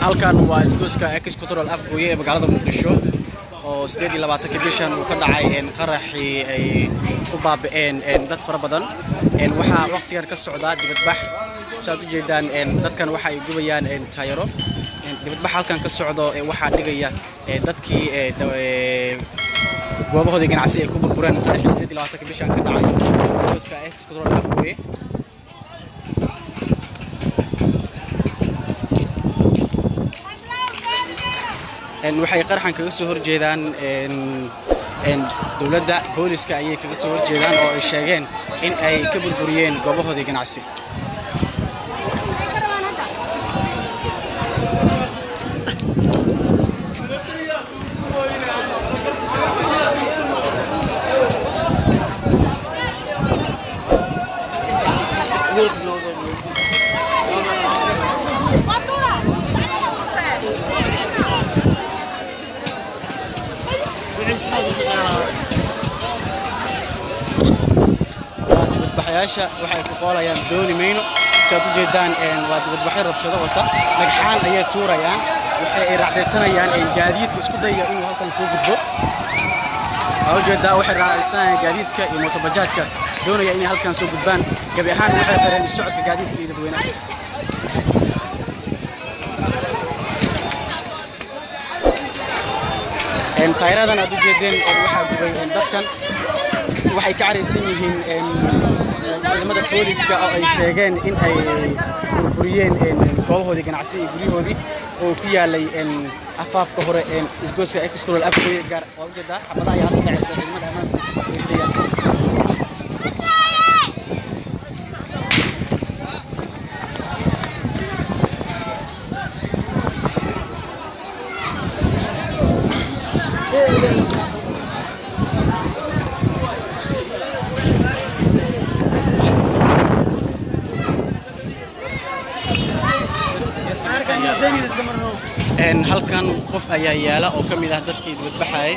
Halkan waa isgoyska Ex Control Afgooye ee magaalada Muqdisho oo 28 bishan uu ka dhacay qaraxii ay ku baaba'een dad fara badan. Waxaa waqtigan ka socda dibadbax, saad u jeedaan dadkan waxa ay gubayaan taayaro. Dibadbax halkan ka socdo waxaa dhigaya dadkii goobahoodii ganacsi ay ku burbureen qaraxii 28 bishan ka dhacay isgoyska Ex Control Afgooye. Waxay qaraxan kaga soo horjeedaan dowladda booliska ayay kaga soo horjeedaan oo ay sheegeen in ay ka burburiyeen goobahoodii ganacsi. Dibadbaxayaasha waxay ku qoolayaan dooni mayno, si aad u jeedaan waa dibadbaxyo rabshado wata, dhagxaan ayay tuurayaan, waxay ay raacdaysanayaan gaadiidka isku dayaya inuu halkan soo gudbo. Waa ujeedaa waxay raacdaysanayaan gaadiidka iyo mootobajaajka doonaya inay halkan soo gudbaan. Gabi ahaan waxay xireen socodka gaadiidka iyo dadweynaha. Taayiradan aad u jeedeen waxaa gubay dadkan, waxay ka caraysan yihiin ciidamada booliska oo ay sheegeen in ay burburiyeen goobahoodii ganacsi iyo guryahoodii oo ku yaalay afaafka hore isgoyska Ex Control Afgooye gaar. Waa ujeedaa xabadaha ayaa halka dhacaysa, ciidamada ammaanka way ridayaan. Halkan qof ayaa yaala oo ka mid ah dadkii dibadbaxayay.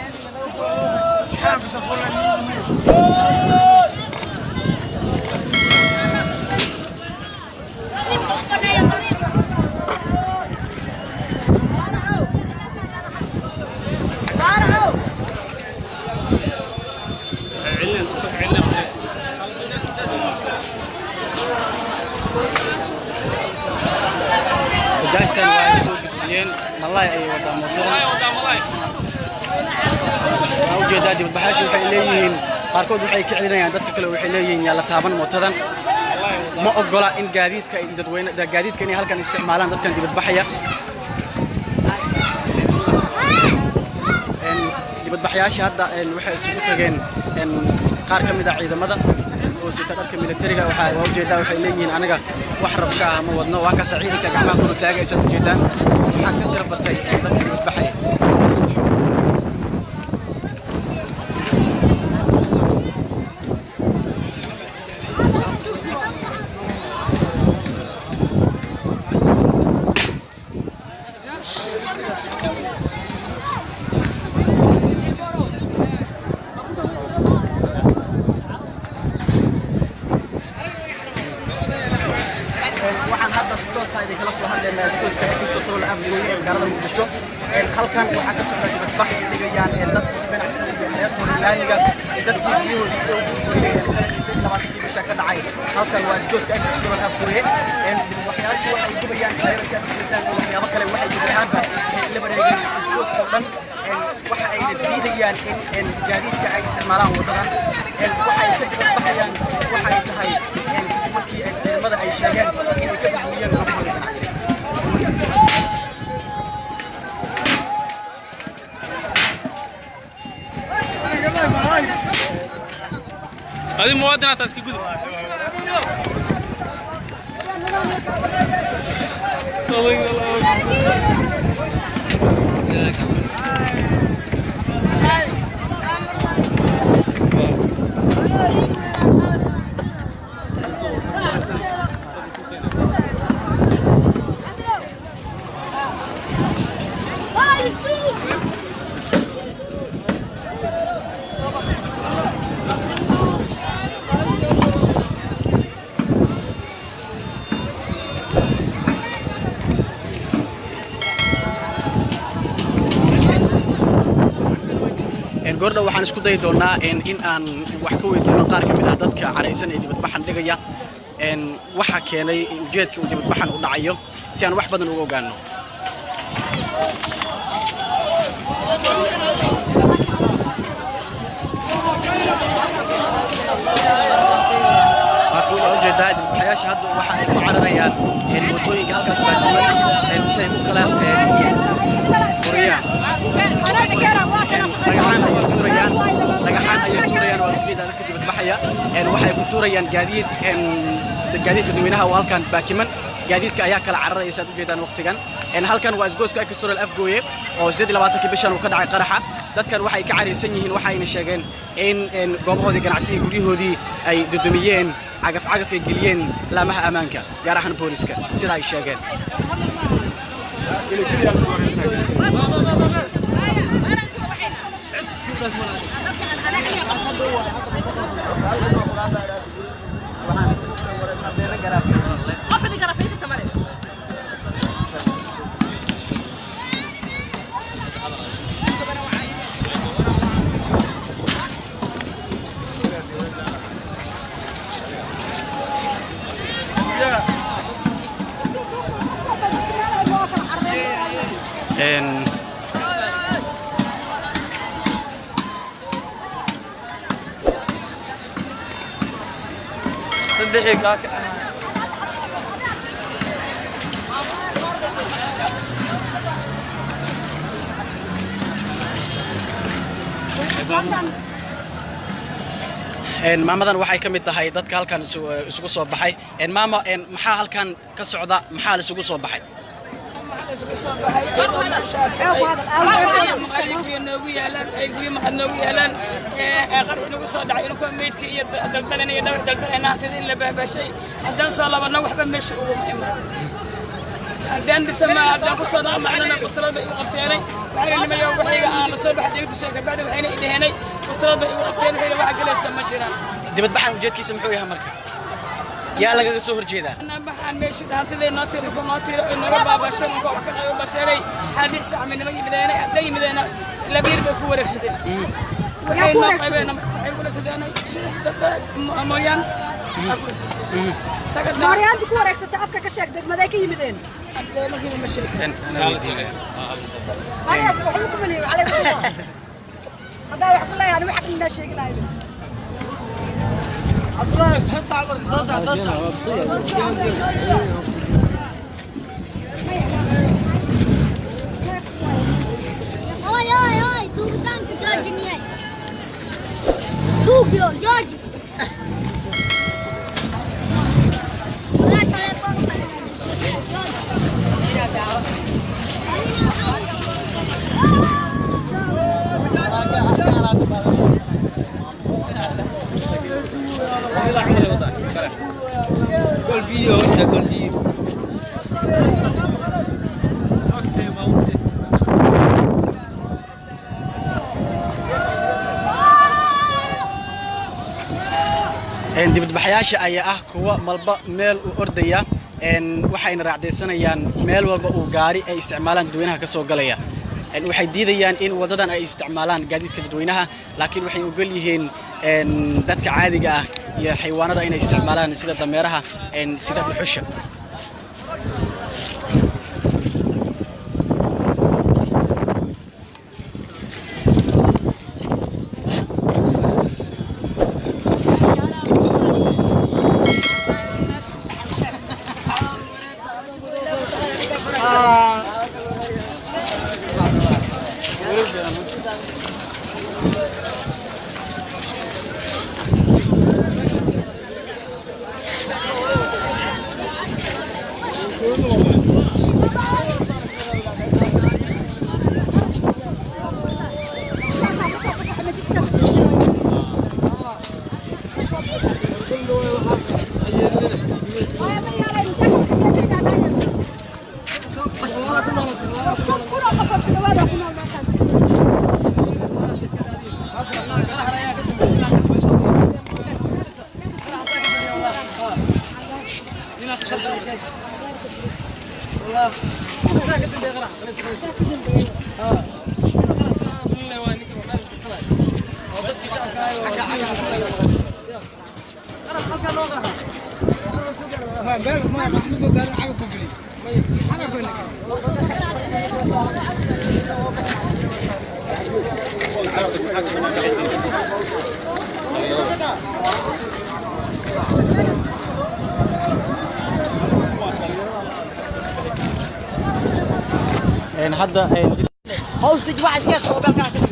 Bajaajtan waa ay soo gudbiyeen, malaay ayay wadaa mootadan. Waa ujeedaa dibadbaxayaasha waxay leeyihiin, qaarkood waxay ka celinayaan dadka kale, waxay leeyihiin yaa la taaban mootadan. Ma ogola in gaadiidka dadweyne gaadiidka inay halkan isticmaalaan dadkan dibadbaxaya. Dibadbaxayaasha hadda waxay isugu tageen qaar ka mid ah ciidamada oo sita dharka militariga. Waxaa waa ujeedaa waxay leeyihiin anaga wax rabsho ah ma wadno. Waa kaasa ciidanka gacmaha kor u taagaysa ujeedaan, waxaa ka tira batay dadka dibadbaxaya. Waxaan hadda si toos ah idinkala soo hadlaynaa isgoyska Ex Control Afgooye ee magaalada Muqdisho. Halkan waxaa ka socda dibadbax ay dhigayaan dadka ku ganacsanaya hareertooda laamiga, dadkii guryahoodii u burburiyey qaraxii 28 bisha ka dhacay. Halkan waa isgoyska Ex Control Afgooye. Dibadbaxayaashu waxay gubayaan taayiro si aad u jeedaan iyo waxyaabo kale, waxay gebi ahaanba la wareegeen isgoyska oo dhan. Waxa ayna diidayaan in gaadiidka ay isticmaalaan waddadan. Waxay ka dibadbaxayaan waxa ay tahay markii ciidamada ay sheegeen inay ka burburiyeen goobahooda ganacsi. Adi muwaadin aad iska gudub. Goordhow waxaan isku dayi doonaa in aan wax ka weydiino qaar ka mid ah dadka caraysan ee dibadbaxan dhigaya waxa keenay ujeedka uu dibadbaxan u dhacayo si aan wax badan uga ogaano. Ujeedaa dibadbaxayaasha hadda waxa ay ku cararayaan mootooyinka halkaas baajiman si ay u kala furiyaan. Dhagaxaan ayay tuurayaan, dhagaxaan ayay tuurayaan. Waa ujeedaa dadka dibadbaxaya waxay ku tuurayaan gaadiid, gaadiidka dadweynaha oo halkan baakiman. Gaadiidka ayaa kala cararaya saad ujeedaan waqtigan. Halkan waa isgoyska Ex-Control Afgooye oo 28-kii bishan uu ka dhacay qaraxa. Dadkan waxay ka caraysan yihiin, waxayna sheegeen in goobahoodii ganacsiga, guryahoodii ay dudumiyeen, cagaf cagaf ay geliyeen laamaha ammaanka, gaar ahaan booliska, sida ay sheegeen. Maamadan waxay ka mid tahay dadka halkan isugu soo baxay. Maama, maxaa halkan ka socda? Maxaa la isugu soo baxay? Isugu soo baxay iyadoo meeshaas ay guryo noogu yaalaan, ay guryo maxad noogu yaalaan, qarxi nagu soo dhacay, inunkoo meydkii iyo daldalan iyo dhabar daldalayna hantida in la baabashay. Haddaan soo labanno waxba meesha uguma iman. Haddaan dhisama haddaan ku soo dhaamacnana bustalad bay igu qabteenay. Waxayna nimayo waxayga aan la soo baxay igu dushay kabacdi waxayna idhaheenay bustalad bay igu qabteen, waxayna waxa galaysa ma jiraan. Dibadbaxan ujeedkiisa muxuu yahay marka? Yaa lagaga soo horjeedaa? Baxaan meesha hantida noo tiri, noo tiri oo nooga baabashay, ninka wax ka qayb basheelay xaalix saxminimo yimideenay. Hadday yimideena labiir bay ku wareegsadeen, waxay noo qaybeen, waxay ku wareegsadeen mooryaan. Mooryaanta ku wareegsatay afka ka sheeg, degmaday ka yimideen? Markiiba ma sheegin. Aniga waxba ku maliyay calay haddaa wax ku leeyahay, aniga xaq inaa sheeginayo. Oi, oi, oi, duugitaanka joojiniyay. Tuugyo, jooji. Walaa telefoonka jooji. Dibadbaxayaasha ayaa ah kuwa malba meel u ordaya, waxayna raacdaysanayaan meel walba uu gaari ay isticmaalaan dadweynaha ka soo galaya. Waxay diidayaan in wadadan ay isticmaalaan gaadiidka dadweynaha, laakiin waxay ogol yihiin dadka caadiga ah iyo xayawaanada inay isticmaalaan sida dameeraha, sida dhuxusha. Hadda Hoosta wax iska soo balka.